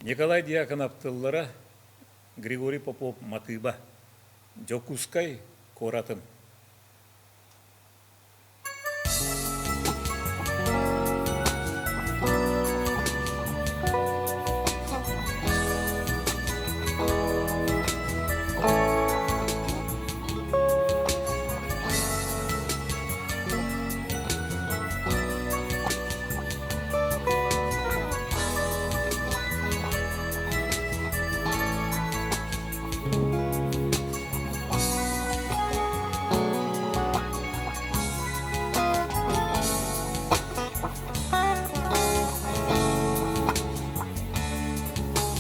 Николай Дьяконов тыллара, Григорий Попов матыыба. Дьокуускай куоратын.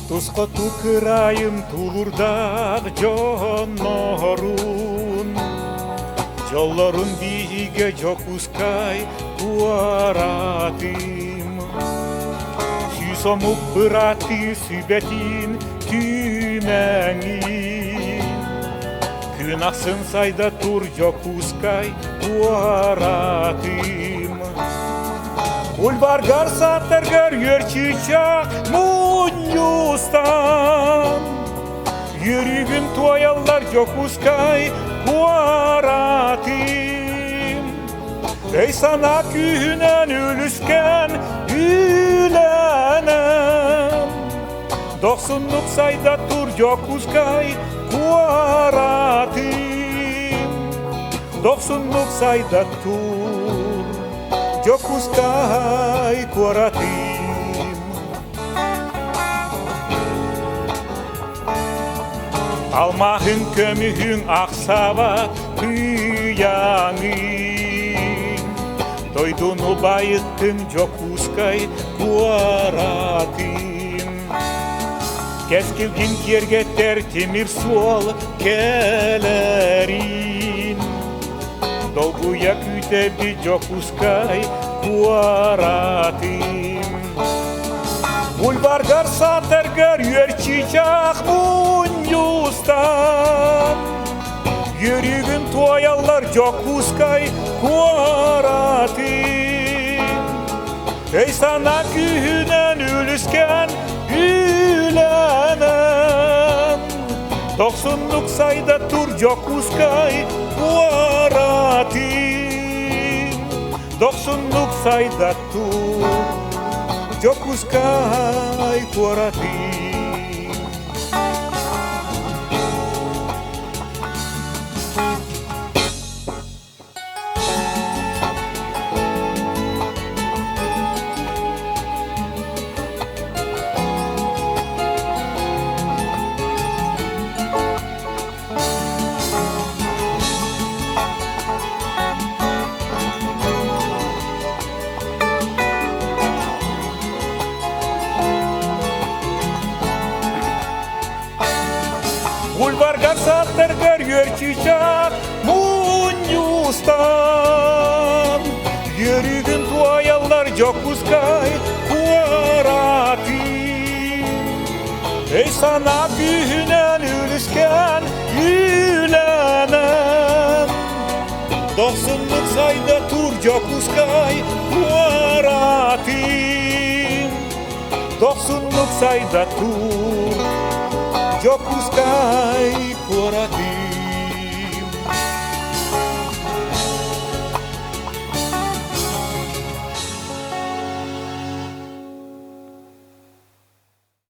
Тусхоту кыраайым тулурдаах дьоннорун, Дьоллорун биһигэ Дьокуускай куоратым. Сүүс омук бырааттыы сүбэтин түмэҥин. Күн ахсын сайда тур Дьокуускай куоратым. Бульваргар сааттаргар үөрчүүчээх мунньустан Үөрүүгүн туойаллар Дьокуускай куоратым. Өй-санаа күүһүнэн үлүскэн үлэнэн Дохсуннук сайда тур Дьокуускай куоратым. Дохсуннук сайда тур Дьокуускай куоратым. Алмааһын көмүһүн ахсаабат кыйаҥын, Дойдуну байыттын Дьокуускай куоратын. Кэскилгин киэргэттэр тимир суол кэлэрин, Долгуйа күүтэбит Дьокуускай куоратын. Бульваргар саатаргар үөрчүүчээх мунньустан Үөрүүгүн туойаллар Дьокуускай куоратын. Өй-санаа күүһүнэн үлүскэн үлэнэн Дохсуннук сайда тур Дьокуускай куоратын. Дохсуннук сайда тур Дьокуускай куоратын. Бульварга сааттаргар үөрчүүчаах мунньустан Үөрүүгүн туойаллар Дьокуускай куоратын. Өй-санаа күүһүнэн үлүскэн үлэнэн Дохсуннук сайда тур Дьокуускай куоратын. Дохсуннук сайда тур Дьокуускай куоратын.